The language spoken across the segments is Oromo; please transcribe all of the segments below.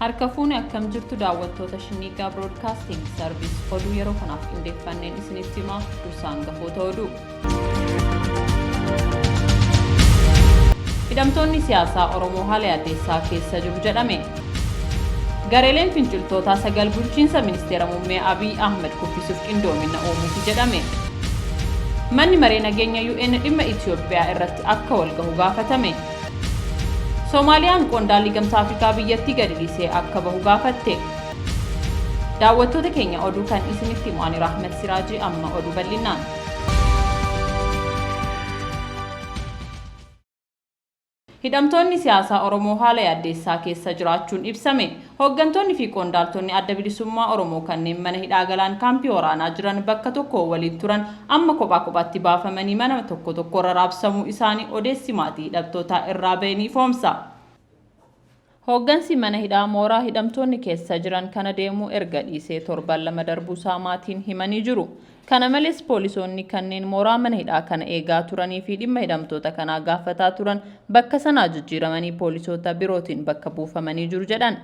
Harka fuune akkam jirtu daawwattoota Shinniiggaa Broadcasting Service oduu yeroo kanaaf qindeeffanneen isinitti himaa dursa hangafoota oduu. Hidhamtoonni siyaasaa Oromoo haala yaaddeessaa keessa jiru jedhame. Gareeleen finciltootaa 9 bulchiinsa ministeera muummee Abiy Ahmed kuffisuuf qindoomina uumuufi jedhame. Manni maree nageenya UN dhimma Itoophiyaa irratti akka walgahu gaafatame. Soomaaliyaan qondaalli Gamtaa Afrikaa biyyattii gadi dhiisee akka bahu gaafatte. Daawwattoota keenya oduu kan isinitti himu ani Rahmat Siraajii amma oduu bal'inaan. Hidhamtoonni siyaasaa Oromoo haala yaaddeessaa keessa jiraachuun ibsame. Hooggantoonni fi qondaaltonni Adda Bilisummaa Oromoo kanneen mana hidhaa Galaan kaampii waraanaa jiran bakka tokko waliin turan amma kophaa kophaatti baafamanii mana tokko tokkorra raabsamuu isaanii odeessi maatii hidhamtootaa irraa bahe ni ifoomsa. Hooggansi mana hidhaa mooraa hidhamtoonni keessa jiran kana deemuu erga dhiisee torban 2 darbuusaa maatiin himanii jiru. Kana malees poolisoonni kanneen mooraa mana hidhaa kana eegaa turanii fi dhimma hidhamtoota kanaa gaafataa turan bakka sanaa jijjiiramanii poolisoota birootiin bakka buufamanii jiru jedhan.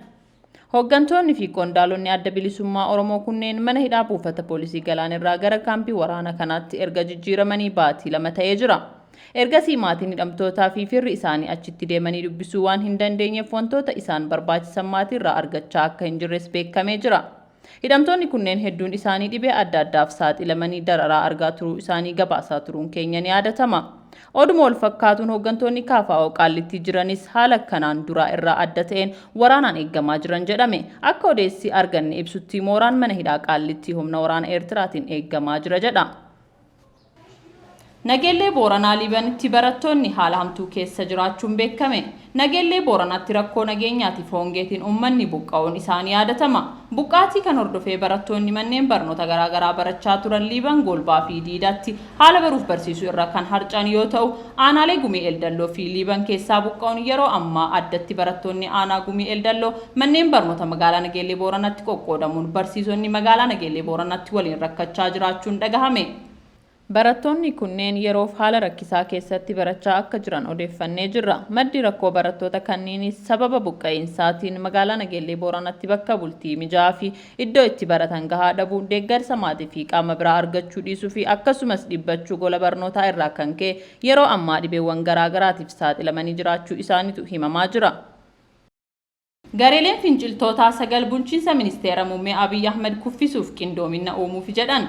Hooggantoonni fi qondaalonni Adda Bilisummaa Oromoo kunneen mana hidhaa buufata poolisii Galaan irraa gara kaampii waraana kanaatti erga jijjiiramanii baatii 2 ta'ee jira. Ergasii maatiin hidhamtootaa fi firri isaanii achitti deemanii dubbisuu waan hin dandeenyeef wantoota isaan barbaachisan maatiirraa argachaa akka hin jirres beekamee jira. Hidhamtoonni kunneen hedduun isaanii dhibee adda addaaf saaxilamanii dararaa argaa turuu isaanii gabaasaa turuun keenya ni yaadatama. Oduma wal fakkaatuun hooggantoonni KFO Qaallittii jiranis haala kanaan duraa irraa adda ta'een waraanaan eeggamaa jiran jedhame. Akka odeessi arganne ibsutti mooraan mana hidhaa Qaallittii humna waraana Eertiraatiin eeggamaa jira jedha. Nageellee Booranaa Liibanitti barattoonni haala hamtuu keessa jiraachuun beekkame. Nageellee Booranaatti rakkoo nageenyaatiif hoongeetiin uummanni buqqa'uun isaa ni yaadatama. Buqqaatii kan hordofee barattoonni manneen barnoota garaagaraa barachaa turan Liiban Golbaa fi Diidaatti haala baruuf barsiisuu irra kan harca'an yoo ta'u, aanaalee Gumii Eldalloo fi Liiban keessaa buqqa'uun yeroo ammaa addatti barattoonni aanaa Gumii Eldalloo manneen barnoota magaalaa Nageellee Booranatti qoqqoodamuun barsiisonni magaalaa Nageellee Booranatti waliin rakkachaa jiraachuun dhagahame. Barattoonni kunneen yeroof haala rakkisaa keessatti barachaa akka jiran odeeffannee jirra. Maddi rakkoo barattoota kanniiniis sababa buqqa'iinsaatiin magaalaa Nageellee Booranatti bakka bultii mijaa'aa fi iddoo itti baratan gahaa dhabuu, deeggarsa maatii fi qaama biraa argachuu dhiisuu fi akkasumas dhibbachuu gola barnootaa irraa kan ka'e yeroo ammaa dhibeewwan garaa garaatiif saaxilamanii jiraachuu isaaniitu himamaa jira. Gareeleen finciltootaa 9 bulchiinsa Ministeera Muummee Abiy Ahmad kuffisuuf qindoominna uumuufi jedhan.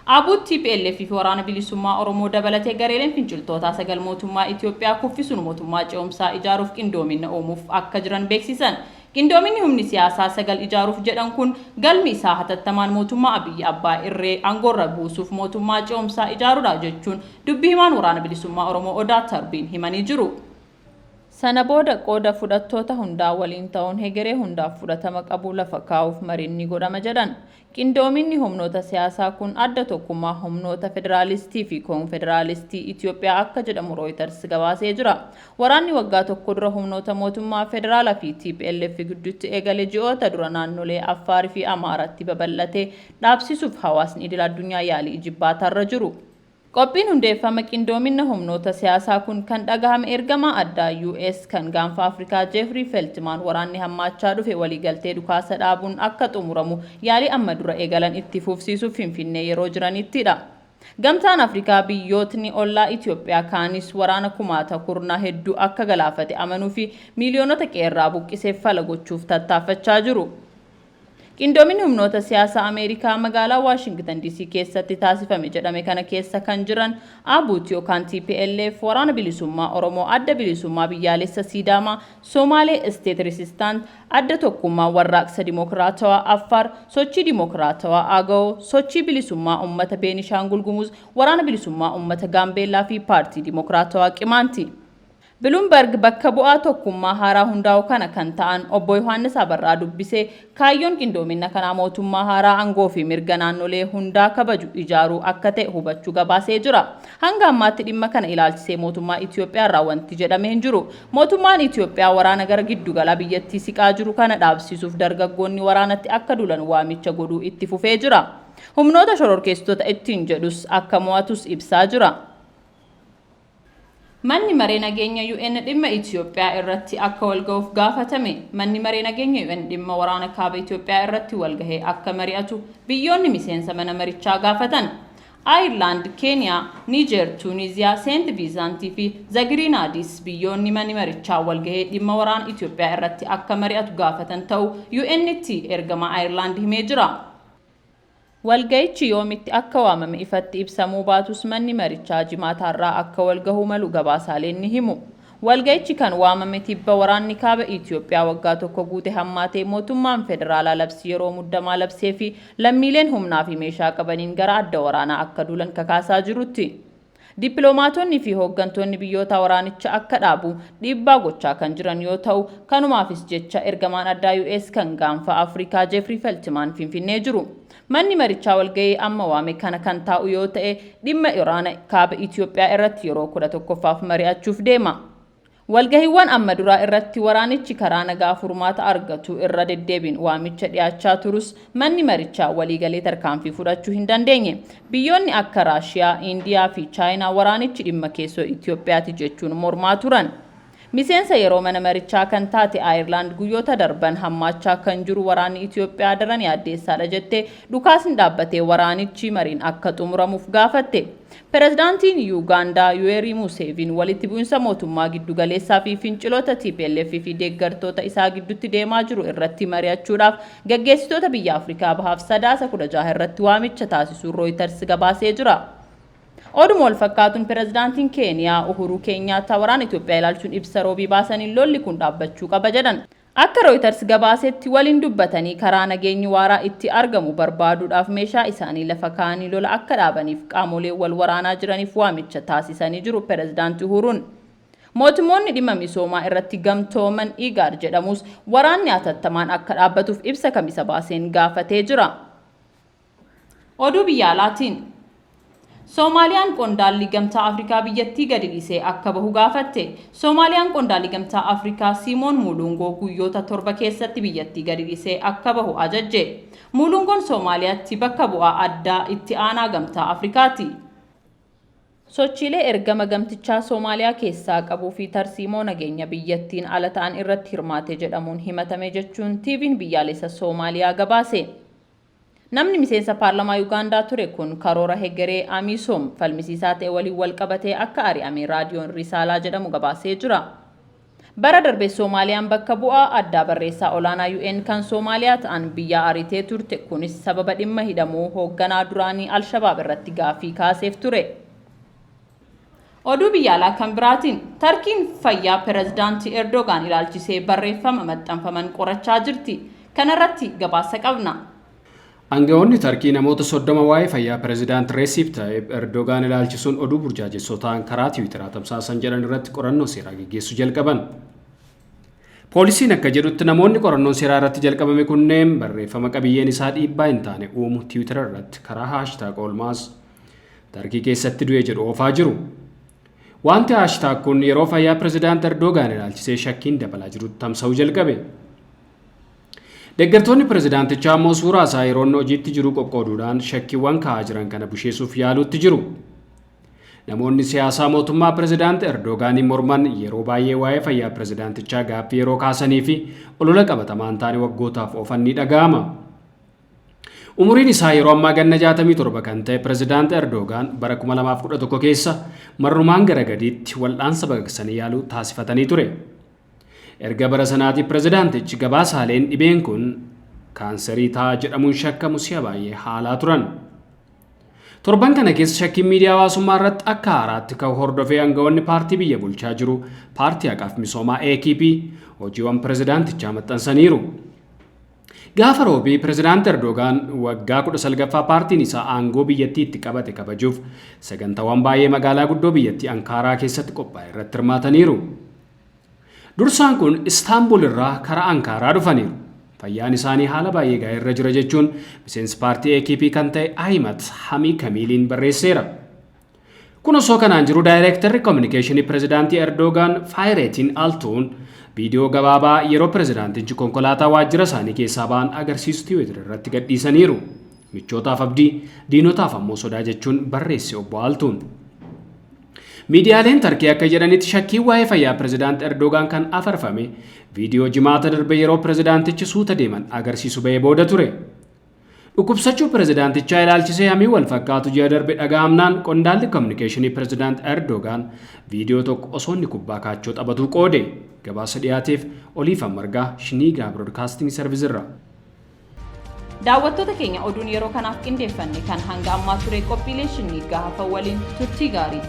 ABUT, tplf fi Waraana Bilisummaa Oromoo dabalatee gareeleen finciltootaa 9 mootummaa Itoophiyaa kuffisuun mootummaa ce'umsaa ijaaruuf qindoominna uumuuf akka jiran beeksisan. Qindoominni humni siyaasaa 9 ijaaruuf jedhan kun galmi isaa hatattamaan mootummaa Abiy abbaa irree aangoorra buusuuf mootummaa ce'umsaa ijaaruudha jechuun dubbi himaan Waraana Bilisummaa Oromoo Odaa Tarbiin himanii jiru. Sana booda qooda fudhattoota hundaa waliin ta'uun hegeree hundaaf fudhatama qabu lafa kaa'uuf mariin ni godhama jedhan. Qindoominni humnoota siyaasaa kun Adda Tokkummaa Humnoota Federaalistii fi Koonfederaalistii Itiyoophiyaa akka jedhamu Rooyitars gabaasee jira. Waraanni waggaa tokko dura humnoota mootummaa federaalaa fi tplf gidduutti eegale ji'oota dura naannolee Affaar fi Amaaratti babal'ate dhaabsisuuf hawaasni idil addunyaa yaalii ijibbaataarra jiru. Qophiin hundeeffama qindoominna humnoota siyaasaa kun kan dhagahame ergamaa addaa US kan gaanfa Afrikaa Jeefrii Feltimaan waraanni hammaachaa dhufe waliigaltee dhukaasa dhaabuun akka xumuramu yaalii amma dura eegalan itti fufsiisuuf Finfinnee yeroo jiranittidha. Gamtaan Afrikaa biyyootni ollaa Itoophiyaa kaanis waraana kumaata kurna hedduu akka galaafate amanuu fi miiliyoonota qe'eerraa buqqiseef fala gochuuf tattaaffachaa jiru. Qindoominni humnoota siyaasaa Ameerikaa magaalaa Waashingtan DC keessatti taasifame jedhame kana keessa kan jiran ABUT yookaan tplf, Waraana Bilisummaa Oromoo, Adda Bilisummaa Biyyaalessa Siidaamaa, Somaalee State Resistant, Adda Tokkummaa Warraaqsa Dimokiraatawaa Affaar, Sochii Dimokiraatawaa Agawoo, Sochii Bilisummaa Ummata Beenishaangul Gumuz, Waraana Bilisummaa Ummata Gaambeellaa fi Paartii Dimokiraatawaa Qimaanti. Bloomberg bakka bu'aa tokkummaa haaraa hundaa'u kana kan ta'an Obbo Yohaannis Abarraa dubbisee kaayyoon qindoominna kanaa mootummaa haaraa angoo fi mirga naannolee hundaa kabaju ijaaruu akka ta'e hubachuu gabaasee jira. Hanga ammaatti dhimma kana ilaalchisee mootummaa Itoophiyaa irraa wanti jedhame hin jiru. Mootummaan Itoophiyaa waraana gara giddugalaa biyyattii siqaa jiru kana dhaabsisuuf dargaggoonni waraanatti akka duulan waamicha godhuu itti fufee jira. Humnoota shororkeessitoota ittiin jedhus akka mo'atus ibsaa jira. Manni Maree Nageenya UN dhimma Itoophiyaa irratti akka walga'uuf gaafatame. Manni Maree Nageenya UN dhimma waraana kaaba Itoophiyaa irratti walgahee akka mari'atu biyyoonni miseensa mana marichaa gaafatan. Ayirlaand, Keeniyaa, Niijeer, Tuuniziyaa, Seent Viizaantii fi Zagiriinaadis biyyoonni manni marichaa walgahee dhimma waraana Itoophiyaa irratti akka mari'atu gaafatan ta'uu UN'tti ergama Ayirlaand himee jira. Walga'ichi yoomitti akka waamame ifatti ibsamuu baatus manni marichaa jimaataarraa akka walgahuu malu gabaasaaleen ni himu. Walga'ichi kan waamame tibba waraanni kaaba Itoophiyaa waggaa tokko guute hammaatee mootummaan federaalaa labsii yeroo muddamaa labsee fi lammiileen humnaa fi meeshaa qabaniin gara adda waraanaa akka duulan kakaasaa jirutti. Dippiloomaatonni fi hooggantoonni biyyoota waraanicha akka dhaabu dhiibbaa gochaa kan jiran yoo ta'u, kanumaafis jecha ergamaan addaa US kan gaanfa Afrikaa Jeefrii Feltimaan Finfinnee jiru. Manni marichaa walgahii amma waame kana kan taa'u yoo ta'e, dhimma waraana kaaba Itoophiyaa irratti yeroo 11ffaaf mari'achuuf deema. Walgahiiwwan amma duraa irratti waraanichi karaa nagaa furmaata argatu irra deddeebiin waamicha dhiyaachaa turus manni marichaa waliigalee tarkaanfii fudhachuu hin dandeenye. Biyyoonni akka Raashiyaa, Indiyaa fi Chaayinaa waraanichi dhimma keessoo Itoophiyaati jechuun mormaa turan. Miseensa yeroo mana marichaa kan taate Ayirlaand guyyoota darban hammaachaa kan jiru waraanni Itoophiyaa daran yaaddeessaadha jettee dhukaasni dhaabbatee waraanichi mariin akka xumuramuuf gaafatte. Pireezidaantiin Yuugaandaa Yuweerii Museeviin walitti bu'insa mootummaa giddu galeessaa fi finciloota TPLF fi deeggartoota isaa gidduutti deemaa jiru irratti mari'achuudhaaf gaggeessitoota biyya Afrikaa Bahaaf Sadaasa 16 irratti waamicha taasisuun Rooyiters gabaasee jira. Oduma wal fakkaatuun pireezidaantiin Keeniyaa Uhuruu Keenyaattaa waraana Itoophiyaa ilaalchuun ibsa roobii baasaniin lolli kun dhaabbachuu qaba jedhan. Akka Rooyiters gabaasetti waliin dubbatanii karaa nageenyi waaraa itti argamu barbaaduudhaaf meeshaa isaanii lafa kaa'anii lola akka dhaabaniif qaamolee wal waraanaa jiraniif waamicha taasisanii jiru pireezidaanti Uhuruun. Mootummoonni dhimma misoomaa irratti gamtooman IGAD jedhamus waraanni hatattamaan akka dhaabbatuuf ibsa kamisa baaseen gaafatee jira. Oduu biyya alaatiin Soomaaliyaan qondaalli gamtaa Afrikaa biyyattii gadi dhiisee akka bahu gaafatte. Soomaaliyaan qondaalli gamtaa Afrikaa Simoon Mulungoo guyyoota 7 keessatti biyyattii gadi dhiisee akka bahu ajajje. Mulungoon Soomaaliyaatti bakka bu'aa addaa itti aanaa gamtaa Afrikaati. Sochiilee ergama gamtichaa Soomaaliyaa keessaa qabuu fi tarsiimoo nageenya biyyattiin ala ta'an irratti hirmaate jedhamuun himatame jechuun TV'n biyyaalessa Soomaaliyaa gabaase. Namni miseensa paarlamaa Yuugaandaa ture kun karoora hegeree Amisoom falmisiisaa ta'e waliin wal qabatee akka ari'ame raadiyoon Risaalaa jedhamu gabaasee jira. Bara darbe Soomaaliyaan bakka bu'aa addaa barreessaa olaanaa UN kan Soomaaliyaa ta'an biyya ariitee turte, kunis sababa dhimma hidhamuu hoogganaa duraanii Alshabaab irratti gaaffii kaaseef ture. Oduu biyya alaa kan biraatiin Tarkiin fayyaa pireezidaantii Erdogaan ilaalchisee barreeffama maxxanfaman qorachaa jirti. Kanarratti gabaasa qabna. Aangawoonni Tarkii namoota 30 waa'ee fayyaa pireezidaant Reesiip Taayib Erdogaan ilaalchisuun oduu burjaajessoo ta'an karaa Tiwiiteraa tamsaasan jedhan irratti qorannoo seeraa gaggeessuu jalqaban. Poolisiin akka jedhutti namoonni qorannoon seeraa irratti jalqabame kunneen barreeffama qabiyyeen isaa dhiibbaa hin taane uumu Tiwiitera irratti karaa haashtaag oolmaas Tarkii keessatti du'e jedhu oofaa jiru. Wanti haashtaag kun yeroo fayyaa pireezidaant Erdogaan ilaalchisee shakkiin dabalaa jirutti tamsa'uu jalqabe. Deeggartoonni pireezidaantichaa immoo suuraa isaa yeroo inni hojiitti jiru qoqqooduudhaan shakkiiwwan ka'aa jiran kana busheessuuf yaaluutti jiru. Namoonni siyaasaa mootummaa pireezidaant Erdogaaniin morman yeroo baay'ee waa'ee fayyaa pireezidaantichaa gaaffii yeroo kaasanii fi olola qabatamaa hin taane waggootaaf oofan ni dhaga'ama. Umuriin isaa yeroo ammaa ganna 67 kan ta'e pireezidaant Erdogaan bara 2011 keessa marrumaan gara gadiitti wal'aansa baqaqsanii yaaluu taasifatanii ture. Erga bara sanaatii pireezidaantichi gabaasaaleen dhibeen kun kaanserii ta'a jedhamuun shakkamu si'a baay'ee haalaa turan. Torban kana keessa shakkiin miidiyaa hawaasummaa irratti akka haaraatti ka'u hordofee aangawoonni paartii biyya bulchaa jiru paartii haqaaf misoomaa AKP hojiiwwan pireezidaantichaa maxxansaniiru. Gaafa roobii pireezidaant Erdogaan waggaa 19ffaa paartiin isaa aangoo biyyattii itti qabate kabajuuf sagantaawwan baay'ee magaalaa guddoo biyyattii Ankaaraa keessatti qophaa'e irratti hirmaataniiru. Dursaan kun Istaanbul irraa karaa Ankaaraa dhufaniiru. Fayyaan isaanii haala baay'ee gaarii irra jira jechuun miseensi paartii AKP kan ta'e Ahimat Hamii Kamiiliin barreesseera. Kun osoo kanaan jiru daayireektarri koominikeeshinii pireezidaantii Erdogaan Faayireetiin Altuun viidiyoo gabaabaa yeroo pireezidaantichi konkolaataa waajjira isaanii keessaa ba'an agarsiisu Tiwiitar irratti gadhiisaniiru. Michootaaf abdii, diinotaaf ammoo sodaa jechuun barreesse obbo Altuun. Miidiyaaleen Tarkii akka jedhanitti shakkiin waa'ee fayyaa pirezidaant Erdogaan kan afarfame viidiyoo Jimaata darbe yeroo pirezidaantichi suuta deeman agarsiisu ba'ee booda ture. Dhukkubsachuu pirezidaantichaa ilaalchisee hamii wal fakkaatu ji'a darbe dhaga'amnaan qondaalli kominikeeshinii pirezidaant Erdogaan viidiyoo tokko osoo inni kubbaa kaachoo taphatuu qoode. Gabaasa dhiyaateef Oliifan Margaa, Shiniigaa Broadcasting Service irraa. Daawwattoota keenya, oduun yeroo kanaaf qindeeffanne kan hanga ammaa ture. Qophiilee Shinniiggaa hafan waliin turtii gaarii.